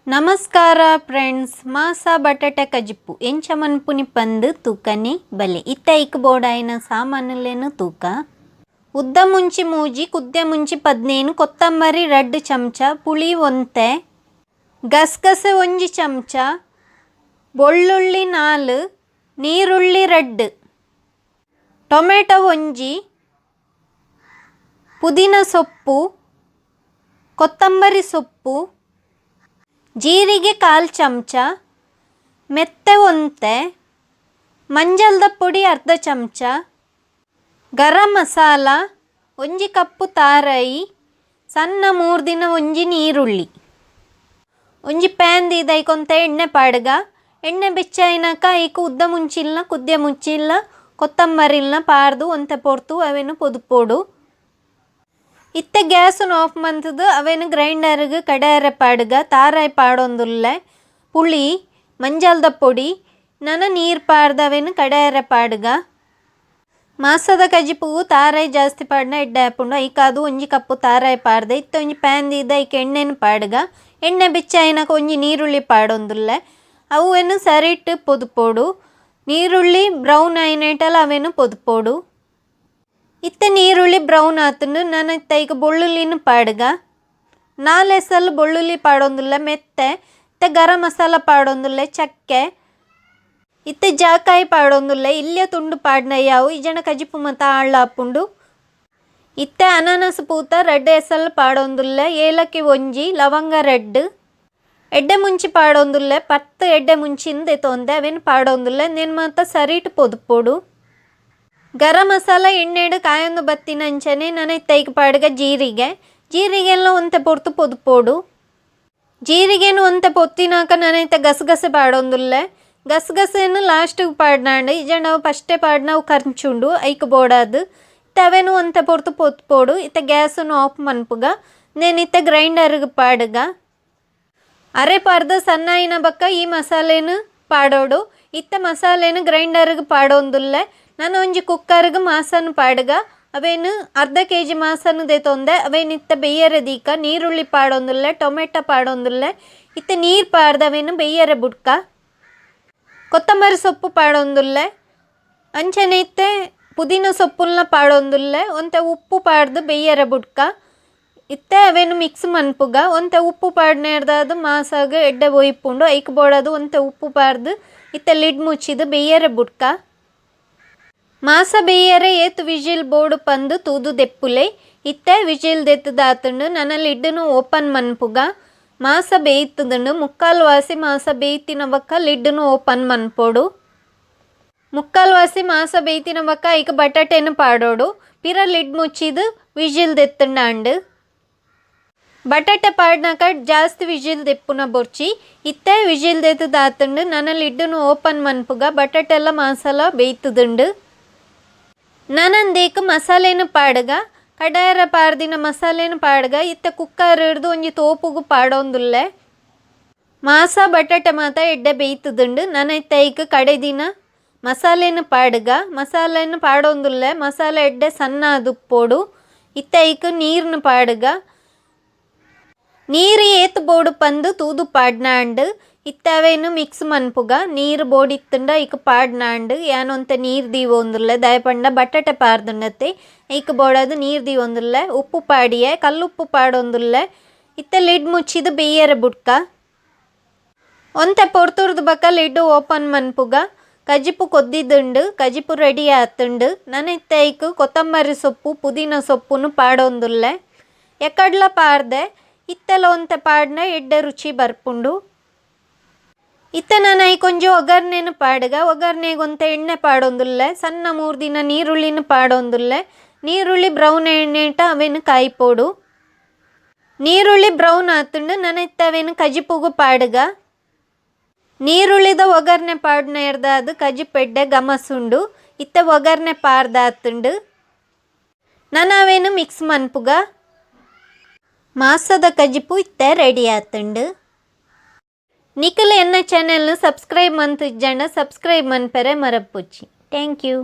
ನಮಸ್ಕಾರ ಫ್ರೆಂಡ್ಸ್, ಮಾಸ ಬಟಾಟೆ ಕಜಿಪು ಎಂಚ ಮನ್ಪುನಿ ಪಂದ್ ತೂಕನೆ ಬಲೆ. ಇತ್ತ ಐಕ್ ಬೋಡಾಯಿನ ಸಾಮಾನುಲೆನ್ ತೂಕ. ಉದ್ದ ಮುಂಚಿ 3, ಕುದ್ದೆ ಮುಂಚಿ 15, ಕೊತ್ತಂಬರಿ 2 ಚಮಚ, ಪುಳಿ 1, ಗಸಗಸೆ 1 ಚಮಚ, ಬೆಳ್ಳುಳ್ಳಿ 4, ನೀರುಳ್ಳಿ 2, ಟೊಮೆಟೊ 1, ಪುದೀನ ಸೊಪ್ಪು, ಕೊತ್ತಂಬರಿ ಸೊಪ್ಪು, ಜೀರಿಗೆ 1/4 ಚಮಚ, ಮೆತ್ತೆ 1, ಮಂಜಲ್ದ ಪೊಡಿ 1/2 ಚಮಚ, ಗರಂ ಮಸಾಲ, 1 ಕಪ್ಪು ತಾರಾಯಿ, ಸಣ್ಣ ಮೂರ್ದಿನ 1 ನೀರುಳ್ಳಿ. ಒಂಜಿ ಪ್ಯಾನ್ ದೀದ್ ಐಕೊಂತೆ ಎಣ್ಣೆ ಪಾಡ್ಗ. ಎಣ್ಣೆ ಬೆಚ್ಚಾಯಿನಕ ಐಕ್ ಉದ್ದ ಮುಂಚಿಲ್ನ, ಕುದ್ದೆ ಮುಂಚಿಲ್ನ, ಕೊತ್ತಂಬರಿಲ್ನ ಪಾಡ್ದು ಒಂತೆ ಪೊರ್ತು ಅವೆನ್ ಪೊದುಪೊಡು. ಇತ್ತೆ ಗ್ಯಾಸ್ನ್ ಆಫ್ ಮಂತುದು ಅವೆನ್ ಗ್ರೈಂಡರ್ಗ್ ಕಡೆಯರೆ ಪಾಡ್ಗ. ತಾರಾಯಿ ಪಾಡೊಂದುಲ್ಲೆ, ಪುಳಿ, ಮಂಜಲ್ದ ಪೊಡಿ, ನನ ನೀರು ಪಾಡ್ದು ಅವೆನ್ ಕಡೆಯರೆ ಪಾಡ್ಗ. ಮಾಸದ ಕಜಿಪುಗು ತಾರಾಯಿ ಜಾಸ್ತಿ ಪಾಡ್ನ ಎಡ್ಡೆ ಆಪುಂಡು. ಐಕಾದ್ 1 ಕಪ್ಪು ತಾರಾಯಿ ಪಾಡ್ದೆ. ಇತ್ತೆ ಒಂಜಿ ಪ್ಯಾನ್ ದೀದ್ ಐಕ್ ಎಣ್ಣೆನ್ ಪಾಡ್ಗ. ಎಣ್ಣೆ ಬೆಚ್ಚಾಯಿನಕ ಒಂಜಿ ನೀರುಳ್ಳಿ ಪಾಡೊಂದುಲ್ಲೆ. ಅವೆನ್ ಸರಿಟ್ ಪೊದುಪೊಡು. ನೀರುಳ್ಳಿ ಬ್ರೌನ್ ಆಯಿನೇಟಲ ಅವೆನ್ ಪೊದುಪೊಡು. ಇತ್ತೆ ನೀರುಳ್ಳಿ ಬ್ರೌನ್ ಆತುಂಡು. ನನ ಇತ್ತೆ ಐಕ್ ಬೆಳ್ಳುಳ್ಳಿನ್ ಪಾಡ್ಗ. 4 ಎಸಲ್ ಬೆಳ್ಳುಳ್ಳಿ ಪಾಡೊಂದುಲ್ಲೆ. ಮೆತ್ತೆ, ಇತ್ತೆ ಗರಂ ಮಸಾಲ ಪಾಡೊಂದುಲ್ಲೆ, ಚಕ್ಕೆ, ಇತ್ತೆ ಜಾಕಾಯಿ ಪಾಡೊಂದುಲ್ಲೆ. ಇಲ್ಯ ತುಂಡು ಪಾಡ್ನ ಯಾವು, ಇಜ್ಜಂಡ ಕಜಿಪು ಮಾತ ಆಳ್ ಆಪುಂಡು. ಇತ್ತೆ ಅನಾನಸ್ ಪೂತ 2 ಎಸಲ್ ಪಾಡೊಂದುಲ್ಲೆ, ಏಲಕ್ಕಿ 1, ಲವಂಗ 2, ಎಡ್ಡೆ ಮುಂಚಿ ಪಾಡೊಂದುಲ್ಲೆ. 10 ಎಡ್ಡೆ ಮುಂಚಿನ್ ದೆತೊಂದೆ ಅವೆನ್ ಪಾಡೊಂದುಲ್ಲೆ. ನೆನ್ ಮಾತ ಸರಿಟ್ ಪೊದುಪೊಡು. ಗರಂ ಮಸಾಲ ಎಣ್ಣೆಡ್ ಕಾಯೊಂದು ಬತ್ತಿನ ಅಂಚನೆ ನನ ಇತ್ತೆ ಐಕ್ ಪಾಡ್ಗ ಜೀರಿಗೆ. ಜೀರಿಗೆಲ್ಲ ಒಂತೆ ಪೊರ್ತು ಪೊದುಪೊಡು. ಜೀರಿಗೆನ್ ಒಂತೆ ಪೊತ್ತಿನಾಕ ನನ ಇತ್ತೆ ಗಸಗಸೆ ಪಾಡೊಂದುಲ್ಲೆ. ಗಸಗಸೆನ್ ಲಾಸ್ಟ್ಗ್ ಪಾಡ್ನಾಂಡ, ಇಜ್ಜಂಡ ಅವು ಫಸ್ಟೇ ಪಾಡ್ನ ಅವು ಕರ್ಚುಂಡು, ಐಕ್ ಬೋಡಾದ್. ಇತ್ತೆ ಅವೆನ್ ಒಂತೆ ಪೊರ್ತು ಪೊತ್ಪೊಡು. ಇತ್ತೆ ಗ್ಯಾಸ್ನ್ ಆಫ್ ಮನ್ಪುಗ. ನೆನ್ ಇತ್ತೆ ಗ್ರೈಂಡರ್ಗ್ ಪಾಡ್ಗ. ಅರೆ ಪಾರ್ದ್ ಸಣ್ಣ ಆಯಿನ ಬೊಕ್ಕ ಈ ಮಸಾಲೆನ್ ಪಾಡೊಡು. ಇತ್ತೆ ಮಸಾಲೆನ್ ಗ್ರೈಂಡರ್ಗ್ ಪಾಡೊಂದುಲ್ಲೆ. ನನ ಒಂಜಿ ಕುಕ್ಕರ್ಗ್ ಮಾಸನ್ ಪಾಡ್ಗ. ಅವೆನ್ 1/2 ಕೆಜಿ ಮಾಸನ್ ದೆತೊಂದೆ. ಅವೆನ್ ಇತ್ತೆ ಬೆಯ್ಯರೆ ದೀಕ. ನೀರುಳ್ಳಿ ಪಾಡೊಂದುಲ್ಲೆ, ಟೊಮೆಟೊ ಪಾಡೊಂದುಲ್ಲೆ. ಇತ್ತೆ ನೀರು ಪಾಡ್ದ್ ಅವೆನ್ ಬೆಯ್ಯರೆ ಬುಡ್ಕ. ಕೊತ್ತಂಬರಿ ಸೊಪ್ಪು ಪಾಡೊಂದುಲ್ಲೆ. ಅಂಚನೆ ಇತ್ತೆ ಪುದೀನ ಸೊಪ್ಪುಲ್ನ ಪಾಡೊಂದುಲ್ಲೆ. ಒಂತೆ ಉಪ್ಪು ಪಾಡ್ದು ಬೆಯ್ಯರೆ ಬುಡ್ಕ. ಇತ್ತೆ ಅವೆನ್ ಮಿಕ್ಸ್ ಮನ್ಪುಗ. ಒಂತೆ ಉಪ್ಪು ಪಾಡ್ನೇರ್ದಾದ್ ಮಾಸಾಗ್ ಎಡ್ಡೆ ಒಯ್ಪುಂಡು. ಐಕ್ ಬೋಡಾದ್ ಒಂತೆ ಉಪ್ಪು ಪಾಡ್ದು ಇತ್ತೆ ಲಿಡ್ ಮುಚ್ಚಿದ್ ಬೆಯ್ಯರೆ ಬುಡ್ಕ. ಮಾಸ ಬೆಯ್ಯರೆ ಏತ್ ವಿಜಿಲ್ ಬೋಡು ಪಂದ್ ತೂದು ದೆಪ್ಪುಲೆ. ಇತ್ತೆ ವಿಜಿಲ್ ದೆತ್ತುದಾತುಂಡು. ನನ ಲಿಡ್ನು ಓಪನ್ ಮನ್ಪುಗ. ಮಾಸ ಬೇಯ್ತುದುಂಡು. 3/4 ವಾಸಿ ಮಾಸ ಬೇಯ್ತಿನ ಬೊಕ್ಕ ಲಿಡ್ನು ಓಪನ್ ಮನ್ಪೊಡು. 3/4 ವಾಸಿ ಮಾಸ ಬೇಯ್ತಿನ ಬೊಕ್ಕ ಐಕ್ ಬಟಾಟೆನ್ ಪಾಡೊಡು. ಪಿರ ಲಿಡ್ ಮುಚ್ಚಿದ್ ವಿಜಿಲ್ ದೆತ್ತುಂಡಾಂಡ್. ಬಟಾಟೆ ಪಾಡ್ನಕ ಜಾಸ್ತಿ ವಿಜಿಲ್ ದೆಪ್ಪುನ ಬೊರ್ಚಿ. ಇತ್ತೆ ವಿಜಿಲ್ ದೆತ್ತುದಾತುಂಡು. ನನ ಲಿಡ್ನು ಓಪನ್ ಮನ್ಪುಗ. ಬಟಾಟೆಲ್ಲ ಮಾಸಲ ಬೇಯ್ತುದುಂಡು. ನನಂದೇಕ್ ಮಸಾಲೆನ್ ಪಾಡ್ಗ. ಕಡಾಯರ ಪಾಡ್ದಿನ ಮಸಾಲೆನ್ ಪಾಡ್ಗ. ಇತ್ತೆ ಕುಕ್ಕರ್ ಇಡ್ದು ಒಂಜಿ ತೋಪುಗು ಪಾಡೊಂದುಲ್ಲೆ. ಮಾಸ ಬಟಾಟೆ ಮಾತ ಎಡ್ಡೆ ಬೇಯ್ತುದುಂಡು. ನನ ಇತ್ತೆ ಐಕ್ ಕಡೆದಿನ ಮಸಾಲೆನ್ ಪಾಡ್ಗ. ಮಸಾಲೆನ್ ಪಾಡೊಂದುಲ್ಲೆ. ಮಸಾಲೆ ಎಡ್ಡೆ ಸಣ್ಣ ಆದುಪ್ಪೊಡು. ಇತ್ತೆ ಐಕ್ ನೀರ್ನ್ ಪಾಡ್ಗ. ನೀರು ಏತ್ ಬೋಡು ಪಂದ್ ತೂದು ಪಾಡ್ನಾಂಡ್. ಇತ್ತೆ ಅವೆನ್ ಮಿಕ್ಸ್ ಮನ್ಪುಗ. ನೀರು ಬೋಡಿತ್ತುಂಡ ಐಕ್ ಪಾಡ್ನಾಂಡ್. ಯಾನ್ ಒಂತೆ ನೀರು ದೀವೊಂದುಲ್ಲೆ. ದಾಯೆ ಪಂಡ ಬಟಾಟೆ ಪಾರ್ದುಂಡತ್ತೆ, ಐಕ್ ಬೋಡಾದ್ ನೀರು ದೀವೊಂದುಲ್ಲೆ. ಉಪ್ಪು ಪಾಡಿಯೆ, ಕಲ್ಲುಪ್ಪು ಪಾಡೊಂದುಲ್ಲೆ. ಇತ್ತೆ ಲಿಡ್ ಮುಚ್ಚಿದ್ ಬೆಯ್ಯರೆ ಬುಡ್ಕ. ಒಂತೆ ಪೊರ್ತುರ್ದು ಬೊಕ್ಕ ಲಿಡ್ ಓಪನ್ ಮನ್ಪುಗ. ಕಜಿಪು ಕೊದ್ದಿದುಂಡು. ಕಜಿಪು ರೆಡಿ ಆತುಂಡು. ನನ ಇತ್ತೆ ಐಕ್ ಕೊತ್ತಂಬರಿ ಸೊಪ್ಪು, ಪುದೀನ ಸೊಪ್ಪುನು ಪಾಡೊಂದುಲ್ಲೆ. ಎಕಡ್ಲ ಪಾಡ್ದೆ, ಇತ್ತೆಲ ಒಂತೆ ಪಾಡ್ನ ಎಡ್ಡೆ ರುಚಿ ಬರ್ಪುಂಡು. ಇತ್ತೆ ನನ ಐಕ್ ಒಂಜಿ ಒಗ್ಗರ್ಣೆನ್ ಪಾಡ್ಗ. ಒಗ್ಗರ್ಣೆಗ್ ಒಂತೆ ಎಣ್ಣೆ ಪಾಡೊಂದುಲ್ಲೆ. ಸಣ್ಣ ಮೂರ್ದಿನ ನೀರುಳ್ಳಿನ್ ಪಾಡೊಂದುಲ್ಲೆ. ನೀರುಳ್ಳಿ ಬ್ರೌನ್ ಎಣ್ಣೆಟ ಅವೆನ್ ಕಾಯ್ಪೊಡು. ನೀರುಳ್ಳಿ ಬ್ರೌನ್ ಆತುಂಡು. ನನ ಇತ್ತೆ ಅವೆನ್ ಕಜಿಪುಗು ಪಾಡ್ಗ. ನೀರುಳ್ಳಿದ ಒಗ್ಗರ್ಣೆ ಪಾಡ್ನೇರ್ದಾದ್ ಕಜಿಪು ಎಡ್ಡೆ ಗಮಸುಂಡು. ಇತ್ತೆ ಒಗ್ಗರ್ಣೆ ಪಾಡ್ದಾತುಂಡು. ನನ ಅವೆನ್ ಮಿಕ್ಸ್ ಮನ್ಪುಗ. ಮಾಸದ ಕಜಿಪು ಇತ್ತೆ ರೆಡಿ ಆತುಂಡು. ನಿಕುಲು ಎನ್ನ ಚಾನೆಲ್ನು ಸಬ್ಸ್ಕ್ರೈಬ್ ಮಂತಿಜ್ಜಂಡ ಸಬ್ಸ್ಕ್ರೈಬ್ ಮನ್ಪೆರೆ ಮರಪೊಚ್ಚಿ. Thank you.